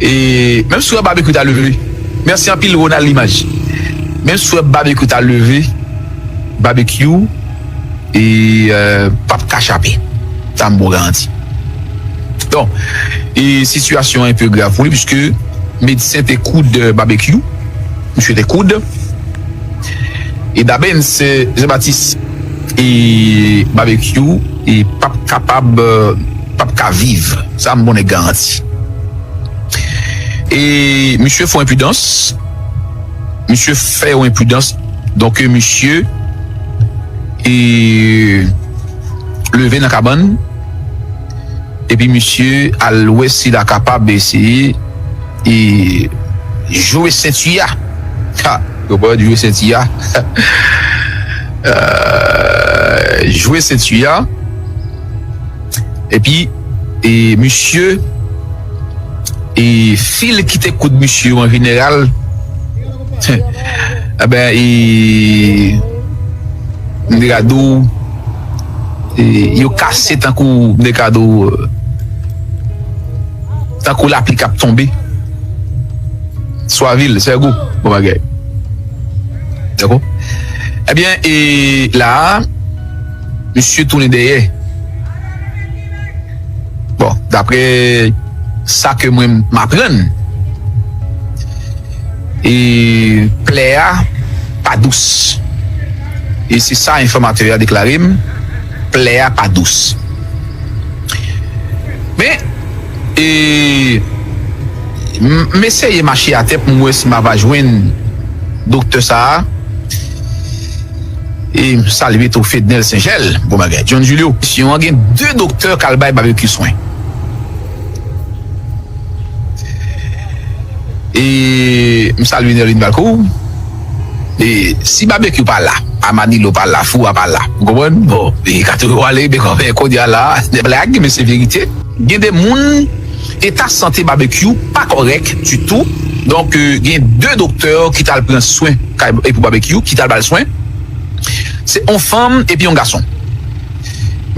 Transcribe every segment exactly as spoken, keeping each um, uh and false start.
E menm si w wè Babekyou ta leve, mèsi anpil Ronald Limaj. Menm si w wè Babekyou ta leve, Babekyou e, euh, p ap ka chape. Sa m ba w garanti. Donk, e sitiyasyon an enpe grav pou li, piske medsen te koud Babekyou. Misye te koud. E Dabens, Jean Baptiste e Babekyou e p ap kapab, euh, p ap ka viv. Sa m ba w nèt garanti. E misye fè yon enpidans. Misye fè yon enpidans. Donk, misye e leve nan kabann. Epi misye al wè si l a kapab eseye e jwe senti a. Ha, yo pa jwe senti a. Euh, jwe senti a. Epi, e misye, e fil ki te koud misye yo an jeneral, enben, e m te ka di w, e yo kase tankou, m te ka di w, tankou lapli k ap tonbe. Swavil, Sègo, bon bagay. Dakò? Ebyen, e la a, misye tounen dèyè. Bon, daprè sa ke mwen m aprann, e plè a pa dous. E se sa enfòmatè a deklare m, plè a pa dous. Men, e, m, m eseye mache atè pou m wè si m a va jwenn doktè sa a. E m salye tou Fednel Senjèl, bon bagay, John Julio. Misyon an gen de doktè k al bay Babekyou swen. E m salye Nerline Valcourt. E si Babekyou pa la, a Manilo pa la, Foura pa la, ou konprann? Bon, e ka toujou ale, men kòmè kounye a la, nèg la gen, men se verite. Gen de moun, eta sante Babekyou pa kòrèk ditou. Donk, euh, gen de doktè ki t al pran swen kay, e pou Babekyou, ki t al ba l swen. Se yon fanm epi yon gason.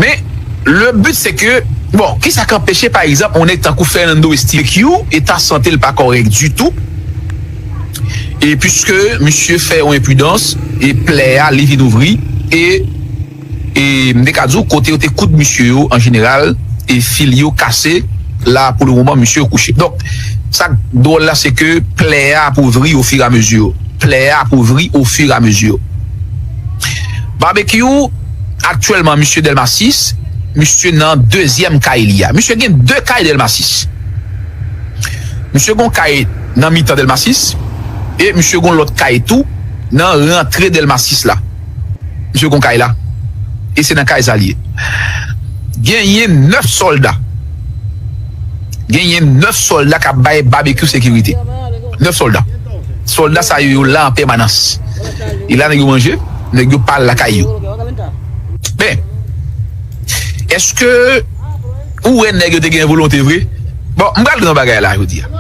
Men, le but, se ke, bon, kisa k anpeche, pa egzanp, yon nèg tankou Fernando Estivecchio, eta sante l pa kòrèk ditou. E piske misye fè yon enpidans, e plè a, li vin ouvri, e, e m te ka di w, kote yo te koud misye yo, an jeneral, e fil yo kase, la, pou le moman, misye kouche. Donk, sa k dwòl la, se ke plè a ap ouvri ofiramezi. Plè a ap ouvri ofiramezi. Babekyou, aktyèlman, misye Dèlma sis, misye nan dezyèm kay li a. Misye gen de kay Dèlma sis. Misye gon kay nan mitan Dèlma sis, e misye gon lòt kay tou nan rantre Dèlma sis la. Misye gon kay la. E se nan kay sa l ye. Genyen nèf sòlda. Genyen nèf sòlda k ap bay Babekyou sekirite. Nèf sòlda. Sòlda sa yo, yo la an pèmanans. E la nèg yo manje, nèg yo pa al lakay yo. Men, èske ou wè nèg yo te gen volonte vre? Bon, m pral di yon bagay la jodi a.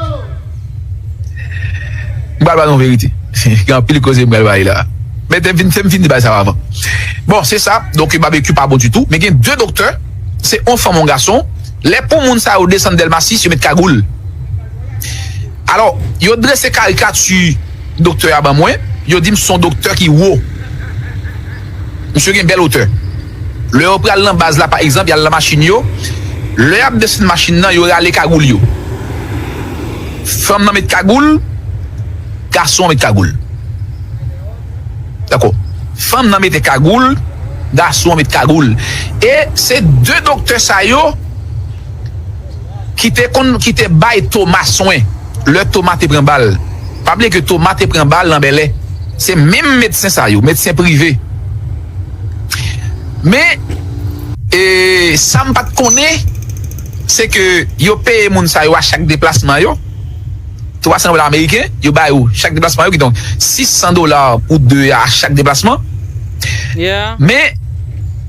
M pral ba nou verite. Gen anpil koze m pral bay la. Men te vin, te m fin di bay sa avan. Bon, se sa. Donk, Babekyou pa bon ditou. Men gen de doktè. Se yon fanm, yon gason. Lè pou moun sa yo desann Dèlma sis, yo met kagoul. Alò, yo drese karikati doktè a ban mwen. Yo di m se yon doktè ki wo. Misye gen bèl wotè. Lè yo pral nan baz la, pa egzanp, y al nan machin yo, lè y ap desann machin nan, yo rale kagoul yo. Fanm nan met kagoul, gason an met kagoul. Dakò. Fanm nan mete kagoul, gason an met kagoul. E se de doktè sa yo ki te konn, ki te bay Toma swen lè Toma te pran bal. Pa bliye ke Toma te pran bal nan Bèlè. Se menm medsen sa yo, medsen prive. Men, e, sa m pa t konnen, se ke yo peye moun sa yo a chak deplasman yo. Twa san dola ameriken, yo ba yo chak deplasman yo, kidonk sis san dola pou de a chak deplasman. Men,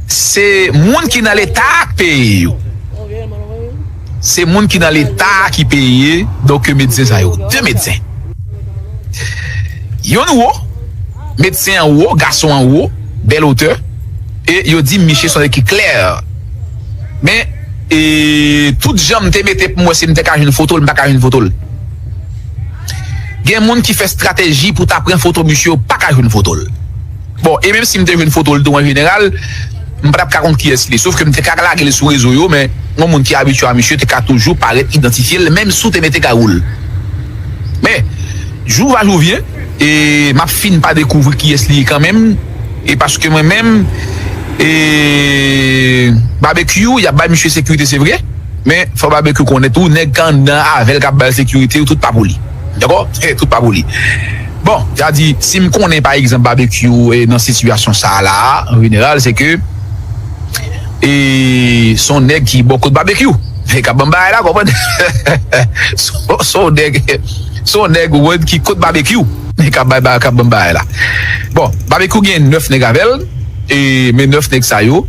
se moun ki nan Leta a k peye yo. Se moun ki nan Leta a ki peye, donk, medsen sa yo. De medsen. Yonn wo, medsen an wo, gason an wo, bèl wotè. E yo di m misye se yon nèg ki klè. Men, e, tout jan m te mete pou m wè si m te ka jwenn foto l, m pa ka jwenn foto l. Gen moun ki fè estrateji pou ta pran foto misye, yo pa ka jwenn foto l. Bon, e menm si m te jwenn foto l tou an jeneral, m pa t ap ka konn kiyès li. Sof ke m te ka lage l sou rezo yo, men yon moun ki abitye a misye te ka toujou parèt idantifye l, menm si w te mete kawou l. Men, jou va jou vyen, e m ap fin pa dekouvri kiyès li ye kanmenm, e paske mwen menm, e Babekyou, y ap bay misye sekirite, se vre, men fò Babekyou konnen tou, nèg k anndan avè l k ap ba l sekirite yo, tout pa pou li. Dakò? Tout pa pou li. Bon, sa di, si m konnen, pa egzanp, Babekyou e nan sitiyasyon sa a la, an jeneral, se ke e se yon nèg ki bò kot Babekyou. E k ap ban m bagay la, konprann? Se se yon nèg, se yon nèg ou wè ki kot Babekyou. E k ap bay, k ap ban m bagay la. Bon, Babekyou gen nèf nèg avè l, e men nèf nèg sa yo,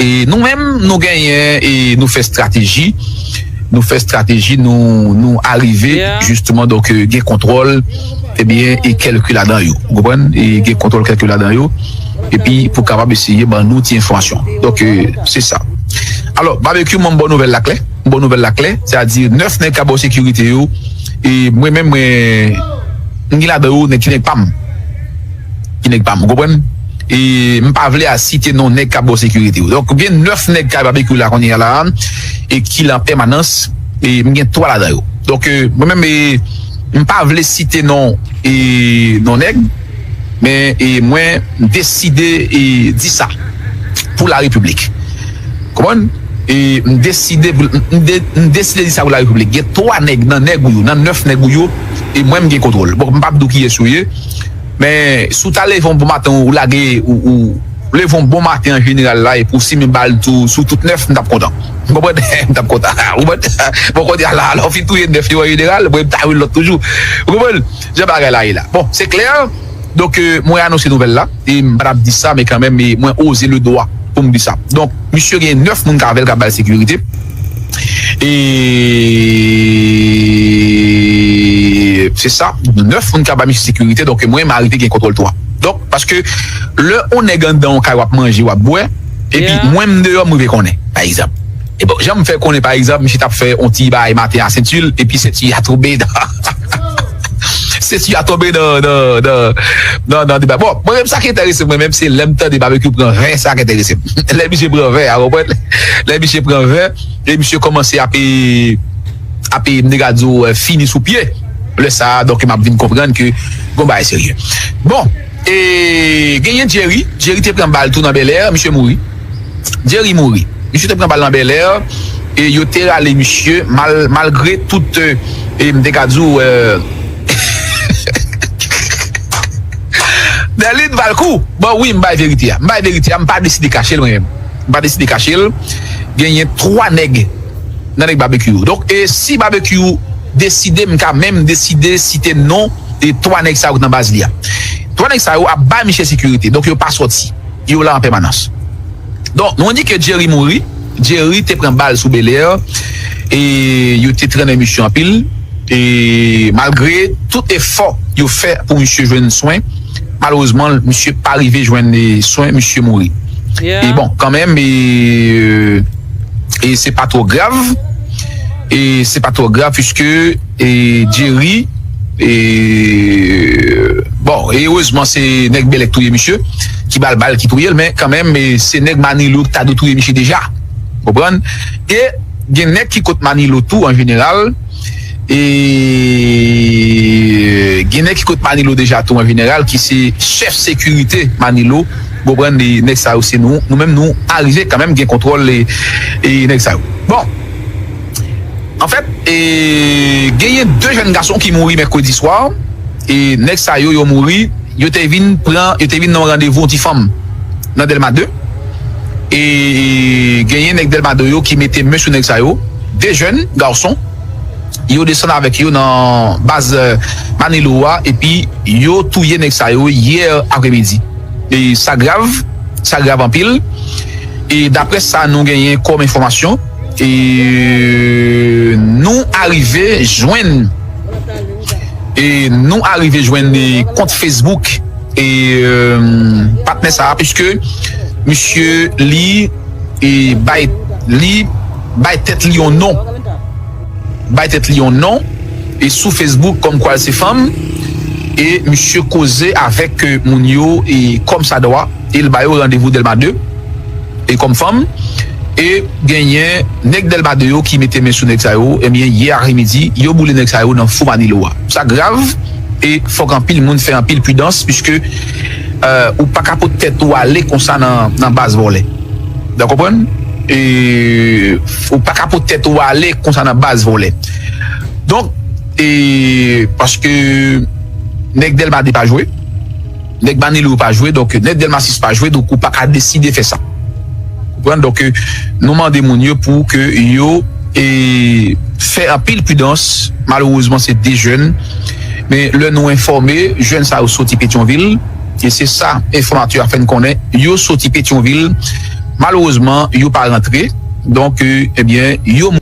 e nou menm, nou genyen, e nou fè estrateji, nou fè estrateji, nou, nou arive, jisteman, donk, e, gen kontwòl, ebyen, e kèlke ladan yo. Ou konprann? E gen kontwòl kèlke ladan yo. Epi, pou kapab eseye ban nou ti enfòmasyon. Donk, e, se sa. Alò, Babekyou, mwen, m ba w nouvèl la klè. M ba w nouvèl la klè. Sètadi, nèf nèg k ap ba w sekirite yo. E mwen menm, mwen, m gen ladan yo, nèg ki nèg pa m. Ki nèg pa m, ou konprann? E m pa vle a site non nèg k ap ba w sekirite yo. Donk, gen nèf nèg kay Babekyou la kounye a la, e ki la an pèmanans, e m gen twa ladan yo. Donk, e, mwen menm, e, m pa vle site non, e, non nèg, men, e, mwen, m deside, e, di sa pou la repiblik. Konprann? E m deside pou, m, de, m deside di sa pou la repiblik. Gen twa nèg nan nèg ou yo, nan nèf nèg ou yo, e mwen m gen kontwòl. Bon, m p ap di w kiyès yo ye, men si w ta leve yon bon maten, ou lage, ou, ou leve yon bon maten an jeneral la, epi w simen bal tou, sou tout nèf, m t ap kontan. Ou konprann? M t ap kontan. Ou konprann? Bon, kounye a la, lè w fin touye nèf yo an jeneral, mwen m ta jwenn lòt toujou. Ou konprann? Jan bagay la ye la. Bon, se klè. Donk, e, mwen anonse nouvèl la, e m pa t ap di sa, men kanmenm, e mwen oze le dwa pou m di sa. Donk, misye gen nèf moun k avè l k ap ba l sekirite. E se sa, nèf moun k ap ba misye sekirite, donk mwen, m arive gen kontwòl twa. Donk, paske lè on nèg anndan on kay w ap manje, w ap bwè, epi mwen, m deyò, m rive konnen, pa egzanp. E bon, jan m fè konnen, pa egzanp, misye t ap fè on ti bagay maten a senti l, epi senti a tonbe nan, senti a tonbe nan, nan, nan, nan, nan deba. Bon, mwen menm, sa ki enterese mwen menm, se lè m tande Babekyou pran vè, sa ki enterese m. Lè misye pran vè a, konprann? Lè misye pran vè, e misye kòmanse ap, e, ap, e, m te ka di w, e, fini sou pye. Lè sa a, donk, m ap vin konprann ke gon bagay serye. Bon, e genyen Jerry. Jerry te pran bal tou nan Bèlè, misye mouri. Jerry mouri. Misye te pran bal nan Bèlè, e yo te rale misye mal, malgre tout, e, e m te ka di w, e, Dèlin Valkou. Bon, wi, m bay verite a. M bay verite a, m pa deside kache l mwen menm. M pa deside kache l. Genyen twa nèg nan nèg Babekyou yo. Donk, e si Babekyou deside, m ka menm deside site non e twa nèg sa yo nan baz li a. Twa nèg sa yo ap bay misye sekirite. Donk, yo pa sòti. Yo la an pèmanans. Donk, nou di ke Jerry mouri. Jerry te pran bal sou Bèlè. E yo te trennen misye anpil. E malgre tout efò yo fè pou misye jwenn swen, malerezman, misye pa rive jwenn, e, swen, misye mouri. E bon, kanmenm, e, e se pa twò grav. E se pa twò grav, piske, e, Jerry, e, bon, e erezman, se nèg Bèlè k touye misye, ki ba l bal, ki touye l, men kanmenm, e, se nèg Manilo ki ta dwe touye misye deja. Konprann? E gen nèg ki kot Manilo tou, an jeneral, e gen nèg ki kot Manilo deja tou, an jeneral, ki se chèf sekirite Manilo. Konprann, e nèg sa yo se nou. Nou menm, nou arive kanmenm gen kontwòl, e, e nèg sa yo. Bon. Anfèt, e, genyen de jèn gason ki mouri mèkredi swa. E nèg sa yo, yo mouri, yo te vin pran, yo te vin nan yon randevou yon ti fanm nan Dèlma de. E genyen nèg Dèlma de yo ki mete men sou nèg sa yo. De jèn gason, yo desann avèk yo nan baz, e, Manilo a, epi yo touye nèg sa yo yè apremidi. E sa grav, sa grav anpil. E daprè sa nou genyen kòm enfòmasyon, e nou arive jwenn, e nou arive jwenn, e, kont Facebook, e, e, patnè sa a, piske misye li, e, bay, li bay tèt li yon non. Bay tèt li yon non. e sou Facebook kòmkwa l se fanm, e misye koze avèk, e, moun yo, e kòmsadwa, e l ba yo randevou Dèlma de, e kòm fanm, e genyen nèg Dèlma de yo ki mete men sou nèg sa yo, ebyen, yè apremidi, yo boule nèg sa yo nan Fou Manilo a. Sa grav, e fòk anpil moun fè anpil pridans, piske, e, ou pa ka pot tèt ou ale konsa nan, nan baz vòlè. W konprann? E ou pa ka pot tèt ou ale konsa nan baz vòlè. Donk, e paske nèg Dèlma de pa jwe, nèg Manilo pa jwe, donk nèg Dèlma sis pa jwe, donk ou pa ka deside fè sa. Konprann? Donk, e, nou mande moun yo pou ke yo, e, fè anpil pridans. Malerezman, se de jèn. Men lè nou enfòme, jèn sa yo soti Petyonvil. E se sa, enfòmatè a fè n konnen. Yo soti Petyonvil. Malerezman, yo pa rantre. Donk, e, ebyen, yo